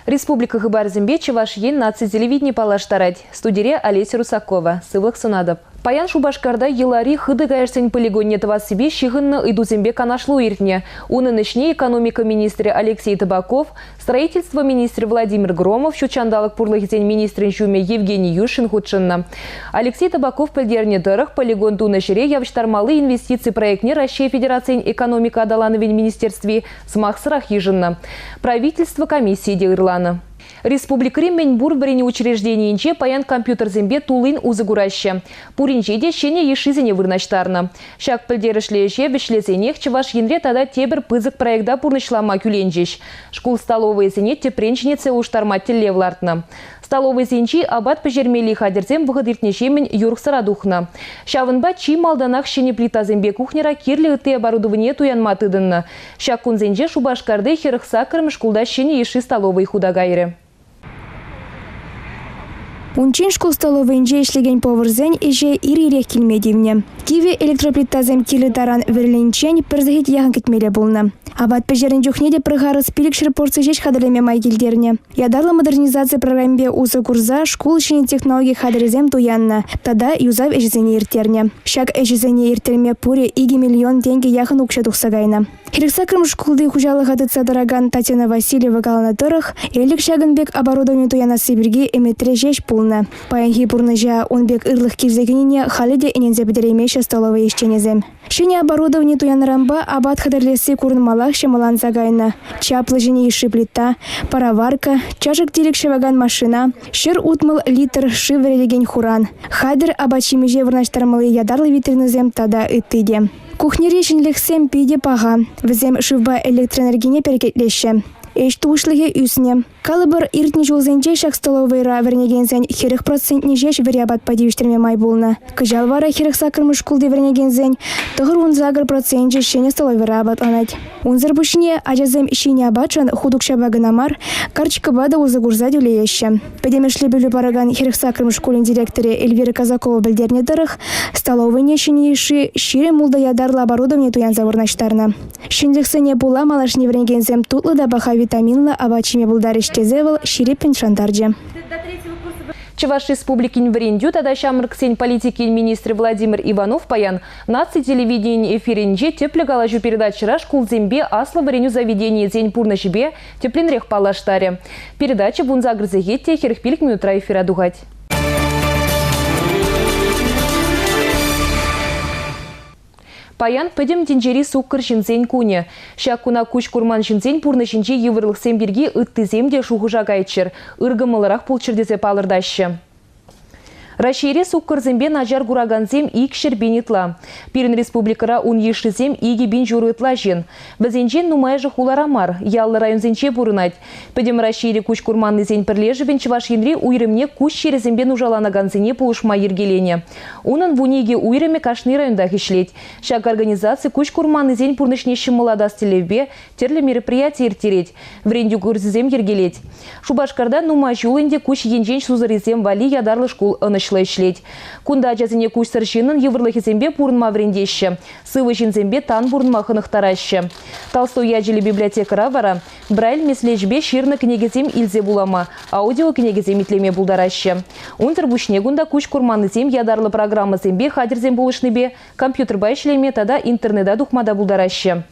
Республика хыпарӗсемпе Чӑваш Ен наци телевидени паллаштарать. Студире Олеся Русакова. Сывлӑх сунатӑп. Паян Шупашкарта йӑлари хытӑ каяшсен полигонне тӑвассипе ҫыхӑннӑ ыйтусемпе канашлу иртнӗ. Унӑн ӗҫне экономика министрӗ Алексей Табаков, строительство министрӗ Владимир Громов, ҫут ҫанталӑк пурлӑхӗсен министрӗн ҫумӗ Евгений Юшин хутшӑннӑ. Алексей Табаков пӗлтернӗ тӑрӑх, полигон тунӑ ҫӗре явӑҫтармалли инвестици проектне Раҫҫей Федерацийӗн экономика аталанӑвӗн министерстви сӑмахсӑрах йышӑннӑ. Правительство комиссийӗ те ырланӑ. Республикӑри мӗнпур вӗренӳ учрежденийӗнче паян компьютерсемпе туллин усӑ кураҫҫӗ. Пуринче те ҫӗнӗ йышшисене вырнаҫтарнӑ. Ҫак пӗлтерӗшлӗ ӗҫе вӗҫлесенех Чӑваш Енре тата тепӗр пысӑк проекта пурнӑҫлама кӳленчӗҫ. Шкул столовӑйӗсене тӗпрен ҫӗнетсе улӑштарма тӗллев лартнӑ. Столовӑйсенчи апат пӗҫермелли хатӗрсем вӑхӑт иртнӗҫемӗн юрӑхсӑра тухнӑ. Ҫавӑнпа чи малтанах ҫӗнӗ плитасемпе кухньӑра кирлӗ ытти оборудование туянма тытӑннӑ. Ҫак кунсенче Шупашкарти 48-мӗш шкулта ҫӗнӗ йышши столовӑй хута кайрӗ. Унччен шкул столовӑйӗнче ӗҫлекен поварсен ӗҫе ир-ирех килме тивнӗ. Кивӗ электроплитасем килӗ таран вӗрилениччен пӗр сехет яхӑн кӗтмелле пулнӑ. Апат пӗҫернӗ чухне те пӗр харӑс 500 порци ҫеҫ хатӗрлеме май килтернӗ. Ятарлӑ модернизаци программипе усӑ курса шкул ҫӗнӗ технологи хатӗрӗсем туяннӑ тата юсав ӗҫӗсене ирттернӗ. Ҫак ӗҫӗсене ирттерме пурӗ 2 миллион тенкӗ яхӑн укҫа тухса кайнӑ. 48 шкулти хуҫалӑха тытса тӑракан Татьяна Васильева каланӑ тӑрӑх, ӗлӗк ҫакӑн пек оборудовани туянасси пирки ӗмӗтре ҫеҫ пулнӑ. Паянхи пурнӑҫа ун пек ырлӑх килсе кӗнине халӗ те ӗненсе пӗтереймеҫҫӗ столовӑй ӗҫченӗсем. Ҫӗнӗ оборудовани туяннӑранпа апат хатӗрлесси курӑнмаллах ҫӑмӑлланса кайнӑ. Чаплӑ ҫӗнӗ йышши плита, пароварка, чашӑк-тирӗк ҫӑвакан машина, 160 литр шыв вӗретекен хуран, хатӗр апат-ҫимӗҫе вырнаҫтармалли ятарлӑ витринӑсем тата ытти те. Кухньӑри ҫӗнӗлӗхсем питӗ паха. Вӗсем шывпа электроэнергине перекетлеҫҫӗ. Ӗҫ тухӑҫлӑхӗ ӳснӗ. Калӑпӑр, иртнӗ ҫулсенче ҫак столовӑйра вӗренекенсен 40 процентне ҫеҫ вӗри апатпа тивӗҫтерме май пулнӑ. Кӑҫал вара 48-мӗш шкулти вӗренекенсен 98 проценчӗ ҫӗнӗ столовӑйра апатланать. Унсӑр пуҫне ачасем ҫинӗ апатшӑн хут укҫапа кӑна мар, карточкӑпа та усӑ курса тӳлееҫҫӗ. Пӗтӗмӗшле пӗлӳ паракан 48-мӗш шкулӗн директорӗ Эльвира Казакова пӗлтернӗ тӑрӑх, столовӑйне ҫӗнӗ йышши 20 ултӑ ятарлӑ оборудовани туянса вырнаҫтарнӑ. Ҫӗнӗлӗхсене пула малашне вӗренекенсем тутлӑ та паха витаминлӑ апат ҫиме пултарӗҫ тесе вӑл ҫирӗппӗн шантарчӗ. Чӑваш Республикин вӗрентӳ тата ҫамрӑксен политикин министрӗ Владимир Иванов паян наци телевиденийӗн эфирӗнче тӗплӗ калаҫу передачӑра шкулсемпе аслӑ вӗренӳ заведенийӗсен пурнӑҫӗпе тӗплӗнрех паллаштарӗ. Передача 18 сехет те 45 минутра эфира тухать. Паян Пӗтӗм тӗнчери суккӑр ҫынсен кунӗ. Ҫак куна куҫ курман ҫынсен пурнӑҫӗнчи йывӑрлӑхсем пирки ыттисем те шухӑша кайччӑр, ыркӑмӑллӑрах пулччӑр тесе палӑртаҫҫӗ. Раҫҫейре суккӑрсемпе начар куракансем 200 000 ытла. Пирӗн республикӑра ун йышшисем 2 000 ҫурӑ ытла ҫын. Вӗсенчен нумайӑшӗ хулара мар, яллӑ районсенче пурӑнать. Пӗтӗм Раҫҫейри куҫ курманнисен пӗрлешӗвӗн Чӑваш Енри уйрӑмне куҫ чирӗсемпе нушаланакансене пулӑшма йӗркеленӗ. Унӑн 12 уйрӑмӗ кашни районтах ӗҫлет. Ҫак организаци куҫ курманнисен пурнӑҫне ҫӑмӑллатас тӗллевпе тӗрлӗ мероприяти ирттерет, вӗрентӳ курсӗсем йӗркелет. Шупашкарта нумай ҫул ӗнтӗ куҫ енчен сусӑррисем валли ятарлӑ шкул ӑнӑҫлӑ ӗҫлет. Кунта ачасене куҫсӑр ҫыннӑн йывӑрлӑхӗсемпе пурӑнма вӗрентеҫҫӗ, сывӑ ҫынсемпе тан пурӑнма хӑнӑхтараҫҫӗ. Толстой ячӗллӗ библиотекӑра вара Брайль меслечӗпе ҫырнӑ кӗнекесем илсе вулама, аудиокӗнекесем итлеме пултараҫҫӗ. Унсӑр пуҫне кунта куҫ курманнисем ятарлӑ программӑсемпе хатӗрсем пулӑшнипе компьютерпа ӗҫлеме тата интернета тухма та пултараҫҫӗ.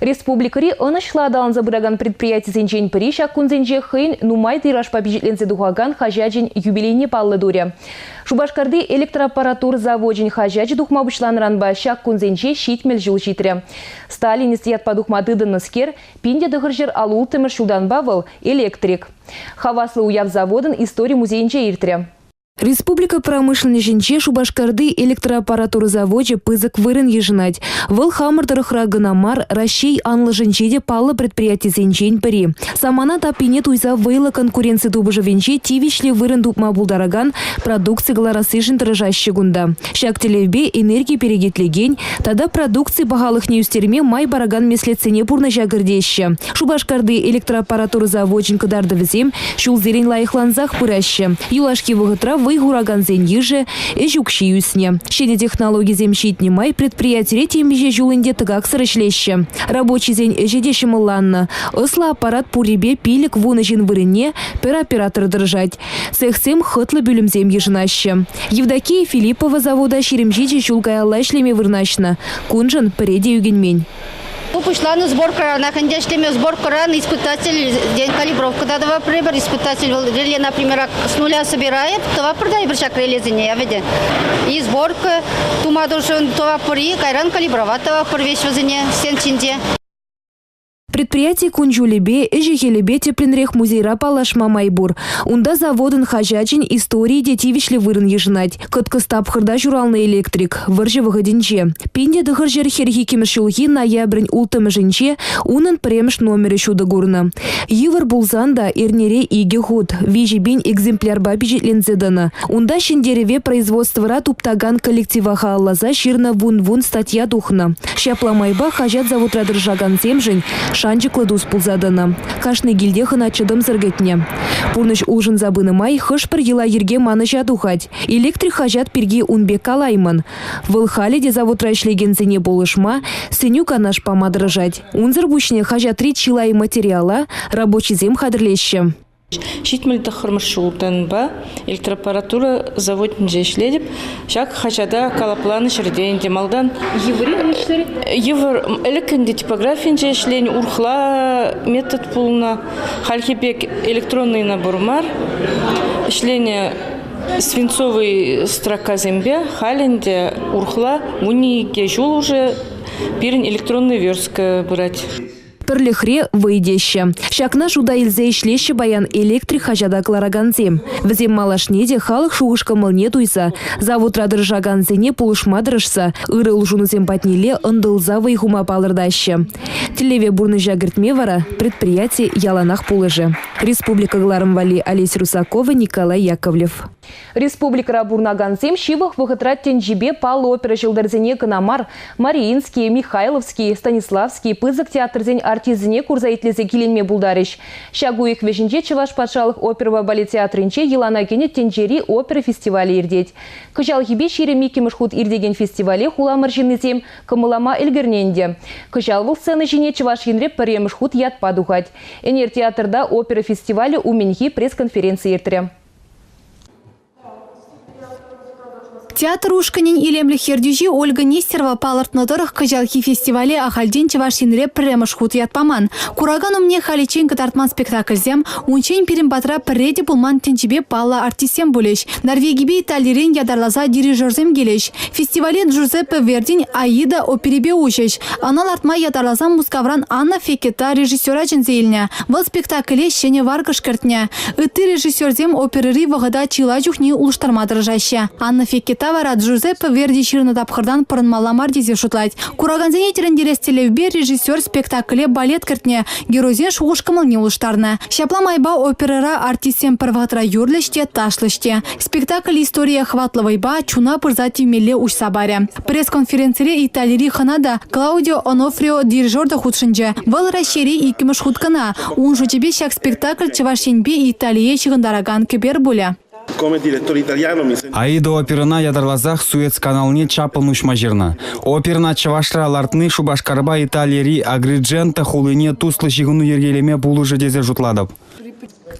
Республикӑри ӑнӑҫлӑ аталанса пыракан предприятисенчен пӗри ҫак кунсенче хӑйӗн нумай тиражпа пичетленсе тухакан хаҫачӗн юбилейне паллӑ турӗ. Шупашкарти электроаппаратура завочӗн хаҫачӗ тухма пуҫланӑранпа ҫак кунсенче 70 ҫул ҫитрӗ. Сталинист ятпа тухма тытӑннӑскер, 1956 ҫултанпа вӑл электрик. Хаваслӑ уяв заводӑн истори музейӗнче иртрӗ. Республика промышленноҫӗнче Шупашкарти электроаппаратура завочӗ пысӑк вырӑн йышӑнать. Вӑл хамӑр тӑрӑхра кӑна мар, Раҫҫей анлӑшӗнче те паллӑ предприятисенчен пӗри. Самана таппине туйса вӑйлӑ конкуренци тупӑшӑвӗнче тивӗҫлӗ вырӑн тупма пултаракан продукци кӑларассишӗн тӑрӑшаҫҫӗ кунта. Ҫак тӗллевпе энерги перекетлекен тата продукци пахалӑхне ӳстерме май паракан меслетсене пурнӑҫа кӗртеҫҫӗ. Шупашкарти электроаппаратура завочӗн кӑтартӑвӗсем ҫулсерен лайӑхлансах пыраҫҫӗ. Юлашки вӑхӑтра вӑй вӑй хуракансен йышӗ, ӗҫ укҫи ӳснӗ. Ҫӗнӗ технологисем ҫитнӗ май предприятире темиҫе ҫул ӗнтӗ тӑкаксӑр ӗҫлеҫҫӗ. Рабочисен ӗҫӗ те ҫӑмӑлланнӑ. Ӑслӑ аппарат пуррипе 5-10 ҫын вырӑнне пӗр оператор тӑрӑшать. Цехсем хӑтлӑ пӳлӗмсем йышӑнаҫҫӗ. Евдокия Филиппова завода 27 ҫул каялла ӗҫлеме вырнаҫнӑ. Куншӑн пӗрре те ӳкӗнмен. Ку пуҫланӑ сборкӑранах ӗнтӗ ӗҫлеме сборкӑран испытатель день калибровка та тӑвапӑр эпир. Испытатель вӑл реле, например, с нуля собирает, тӑвапӑр та эпир ҫак релесене вӗтӗ. И сборка тума тӑрӑшӑн тӑвапӑр-и, кайран калибровать тӑвапӑр веҫ вӗсене стенд ҫинче. Предприяти кун-ҫулӗпе, ӗҫӗ-хӗлӗпе тӗплӗнрех музейра паллашма май пур. Унта заводӑн хаҫачӗн историйӗ те тивӗҫлӗ вырӑн йышӑнать. Кӑткӑс тапхӑрта ҫуралнӑ электрик вӑрҫӑ вӑхӑтӗнче. 1942 ҫулхи ноябрӗн улттӑмӗшӗнче унӑн пӗрремӗш номерӗ ҫутӑ курнӑ. Йывӑр пулсан та эрнере икӗ хут, 3000 экземплярпа пичетленсе тӑнӑ. Унта ҫӗнтерӗве производствӑра туптакан коллектива халалласа ҫырнӑ вун-вун статья тухнӑ. Ҫапла майпа хаҫат заводра тӑрӑшакансемшӗн шанчӑклӑ тус пулса тӑнӑ. Кашни килтех ӑна чӑтӑмсӑр кӗтнӗ. Пурнӑҫ улшӑнса пынӑ май хӑш-пӗр йӑла-йӗрке манӑҫа тухать. Электрик хаҫат пирки ун пек калаймӑн. Вӑл халӗ те заводра ӗҫлекенсене пулӑшма, сӗнӳ-канаш пама тӑрӑшать. Унсӑр пуҫне хаҫатри чылай материала рабочисем хатӗрлеҫҫӗ. 79-мӗш ҫултанпа электроаппаратура заводӗнче ӗҫлетӗп. Ҫак хаҫата калӑпланӑ ҫӗрте ӗнтӗ малтан йывӑр ӗлӗк ӗнтӗ типографинче ӗҫленӗ урӑхла метод пулнӑ. Хальхи пек электронный набор мар. Ӗҫленӗ свинцовый строкасемпе халь ӗнтӗ урӑхла 12 ҫул уже пирӗн электронный верстка пырать. Пӗрлӗхре вӑй теҫҫӗ. Ҫакна шута илсе ӗҫлеҫҫӗ паян электрик хаҫата кӑларакансем. Вӗсем малашне те халӑх шухӑш-кӑмӑлне туйса, заводра тӑрӑшакансене пулӑшма тӑрӑшса ырӑ улшӑнусем патнелле ӑнтӑлса вӑй хума палӑртаҫҫӗ. Тӗллеве пурнӑҫа кӗртме вара предприяти яланах пулӑшӗ. Республика кӑларӑм валли Олеся Русакова, Николай Яковлев. Республикӑра пурӑнакансем ҫывӑх вӑхӑтра тӗнчипе паллӑ опера ҫӑлтӑрсене кӑна мар, Мариинский, Михайловский, Станиславский пысӑк театрсен артисчӗсене курса итлесе киленме пултарӗҫ. Ҫак уйӑх вӗҫӗнче Чӑваш патшалӑх оперӑпа балет театрӗнче йӑлана кӗнӗ тӗнчери опера фестивалӗ иртет. Кӑҫалхипе 22-мӗш хут иртекен фестивале хуламӑр ҫыннисем кӑмӑллама ӗлкӗрнӗ ӗнтӗ. Кӑҫал вӑл сцена ҫине Чӑваш Енре пӗрремӗш хут ятпа тухать. Ӗнер театрта опера фестивалӗ умӗнхи пресс-конференци иртрӗ. Театр ушкӑнӗн илемлӗх ертӳҫи Ольга Нестерова палӑртнӑ тӑрӑх, кӑҫалхи фестивале ахальтен Чӑваш Енре пӗрремӗш хут ят паман. Куракан умне халиччен кӑтартман спектакльсем, унччен пирӗн патра пӗрре те пулман тӗнчипе паллӑ артистсем пулӗҫ. Норвегипе Италирен ятарласа дирижерсем килӗҫ. Фестивале Джузеппе Вердин «Аида» оперипе уҫӗҫ. Ӑна лартма ятарласа Мускавран Анна Фекета режиссера чӗнсе илнӗ. Вӑл спектакле ҫӗнӗ варкӑш кӗртнӗ. Ытти режиссерсем оперӑри вӑхӑта чылай чухне улӑштарма тӑрӑшаҫҫӗ. Анна Фекета вара Джузеппе Верди ҫырнӑ тапхӑртан пӑрӑнмалла мар тесе шутлать. Куракансене тӗлӗнтерес тӗллевпе режиссер спектакле балет кӗртнӗ, геройсен шухӑш-кӑмӑлне улӑштарнӑ. Ҫапла майпа оперӑра артистсем пӗр вӑхӑтра юрлӗҫ те, ташлӗҫ те. Спектакль историе хӑватлӑ вӑйпа чуна пырса тивмелле уҫса парӗ. Пресс-конференцире Италири хӑна та Клаудио Онофрио дирижер та хутшӑнчӗ. Вӑл Раҫҫейре иккӗмӗш хут кӑна. Ун шучӗпе ҫак спектакль Чӑваш Енпе Италие ҫыхӑнтаракан кӗпер пулӗ. Аида оперӑна ятарласах Суэц каналне чаплӑн уҫма ҫырнӑ. Оперӑна Чӑвашра лартни Шупашкарпа Италири Агридженто хулине туслӑ ҫыхӑну йӗркелеме пулӑшӗ тесе шутлатӑп.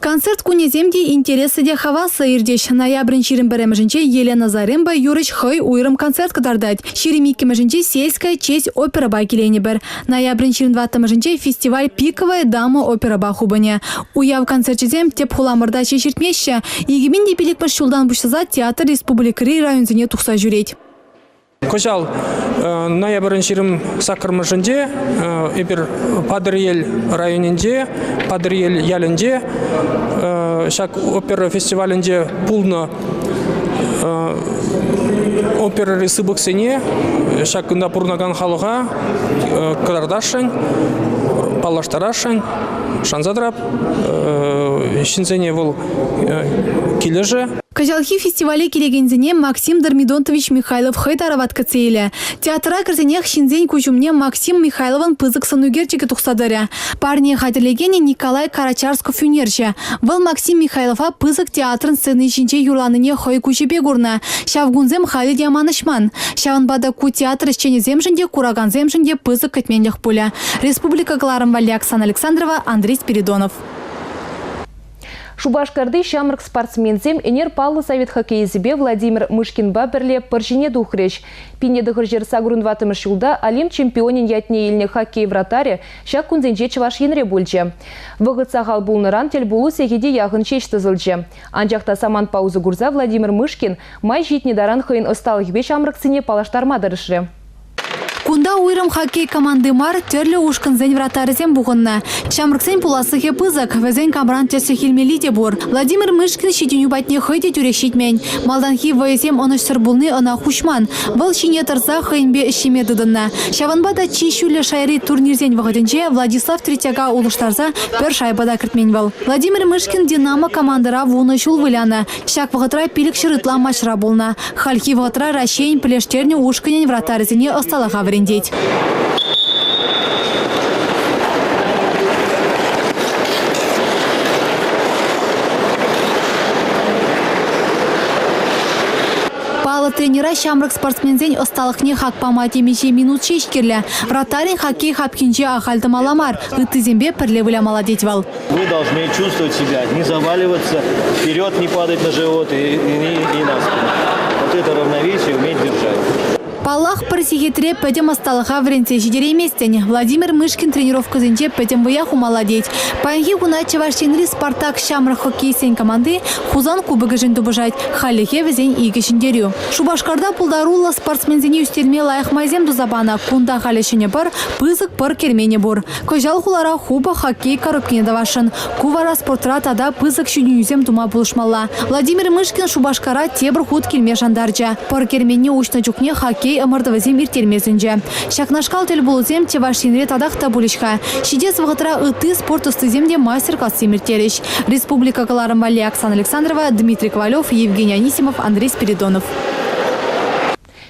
Концерт кунӗсем те интереслӗ те хаваслӑ иртӗҫ. Ноябрӗн 21-мӗшӗнче Елена Заремба юрӑҫ хӑй уйрӑм концерт кӑтартать. 22-мӗшӗнче «Сельская честь» оперӑпа киленӗпӗр. Ноябрӗн 24-мӗшӗнче фестиваль «Пиковая дама» оперӑпа хупӑнӗ. Уяв концерчӗсем тӗп хуламӑрта ҫеҫ иртмеҫҫӗ. 2005 ҫултан пуҫласа театр республикӑри районсене тухса ҫӳрет. Кӑҫал ноябрӗн 28-мӗшӗнче эпир Патӑрьел районӗнче, Патӑрьел ялӗнче ҫак опера фестивалӗнче пулнӑ оперӑри сыпӑксене ҫак кунта пурӑнакан халӑха кӑтартасшӑн, паллаштарасшӑн. Шанса тӑрап, ҫынсене вӑл килӗшӗ. Кӑҫалхи фестивале килекенсене Максим Дормидонтович Михайлов хӑй тарават кӗтсе илӗ. Театра кӗрсенех ҫынсен куҫ умне Максим Михайловӑн пысӑк сӑнӳкерчӗкӗ тухса тӑрӗ. Парне хатӗрлекенӗ Николай Карачарсков ӳнерҫӗ. Вӑл Максим Михайлова пысӑк театрӑн сцени ҫинче юрланине хӑй куҫӗпе курнӑ. Ҫав кунсем халӗ те манӑҫман. Ҫавӑнпа та ку театр ӗҫченӗсемшӗн те, куракансемшӗн те пысӑк кӗтменлӗх пулӗ. Республика кӑларӑм валли Оксана Александрова, Андрей Спиридонов. Шупашкарти ҫамрӑк спортсменсем ӗнер паллӑ совет хоккеисчӗпе Владимир Мышкинпа пӗрле пӑр ҫине тухрӗҫ. 1984 ҫулта Олимп чемпионӗн ятне илнӗ хоккей вратарӗ ҫак кунсенче Чӑваш Енре пулчӗ. Вӑхӑт сахал пулнӑран тӗлпулу сехете яхӑн ҫеҫ тӑсӑлчӗ. Анчах та самантпа усӑ курса Владимир Мышкин май ҫитнӗ таран хӑйӗн ӑсталӑхӗпе ҫамрӑксене паллаштарма тӑрӑшрӗ. Кунта уйрӑм хоккей команди мар, тӗрлӗ ушкӑнсен вратарӗсем пухӑннӑ. Ҫамрӑксен пуласлӑхӗ пысӑк, вӗсен камран тӗслӗх илмелли те пур. Владимир Мышкин ҫитӗнӳ патне хӑй те тӳрех ҫитмен. Малтанхи вӑйӑсем ӑнӑҫсӑр пулни ӑна хуҫман. Вӑл ҫине тӑрса хӑйӗнпе ӗҫлеме тытӑннӑ. Ҫавӑнпа та чи ҫӳллӗ шайри турнирсен вӑхӑтӗнче Владислав Третьяка улӑштарса пӗр шайба та кӗртмен вӑл. Владимир Мышкин «Динамо» командӑра вунӑ ҫул вылянӑ. Ҫак вӑхӑтра 500 ытла матчра пулнӑ. Хальхи вӑхӑтра Раҫҫейӗн пӗрлештернӗ ушкӑнӗн вратарӗсене ӑсталӑха вӗрентет. Паллӑ тренера ҫамрӑк спортсменсен ӑсталӑхне хак пама темиҫе минут ҫеҫ кирлӗ. Вратарӗн хоккей хапхинче ахаль тӑмалла мар, ыттисемпе пӗрле вылямалла тет вӑл. Вы должны чувствовать себя, не заваливаться, вперед не падать на живот и, и, и на спину. Вот это равновесие уметь держать. Паллах, пӗр сехетре пӗтӗм ӑсталӑха вӗрентсе ҫитерейместӗн. Владимир Мышкин тренировкӑсенче пӗтӗм вӑя хумалла тет. Паянхи куна Чӑваш Енри «Спартак» ҫамрӑк хоккеистсен команди Хусан кубокӗшӗн тупӑшать. Хальлӗхе вӗсен икӗ ҫӗнтерӳ. Шупашкарта пултаруллӑ спортсменсене ӳстерме лайӑх майсем туса панӑ. Кунта халӗ ҫӗнӗ пӑр, пысӑк пӑр керменӗ пур. Кӑҫал хулара хупӑ хоккей коробкине тӑвасшӑн. Ку вара спортра тата пысӑк ҫитӗнӳсем тума пулӑшмалла. Владимир Мышкин Шупашкара тепӗр хут килме шантарчӗ. Пӑр керменне уҫнӑ чухне хоккей ӑмӑртӑвӗсем ирттерме сӗнчӗ. Ҫакнашкал тӗлпулусем Чӑваш Енре татах та пулӗҫ-ха. Ҫитес вӑхӑтра ытти спорт ӑстисем те мастер-классем ирттерӗҫ. Республика кӑларӑм валли Оксана Александрова, Дмитрий Ковалев, Евгений Анисимов, Андрей Спиридонов.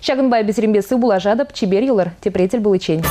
Ҫакӑнпа эпӗ сирӗнпе сывпуллашатӑп. Чипер юлӑр. Тепре тӗл пуличчен.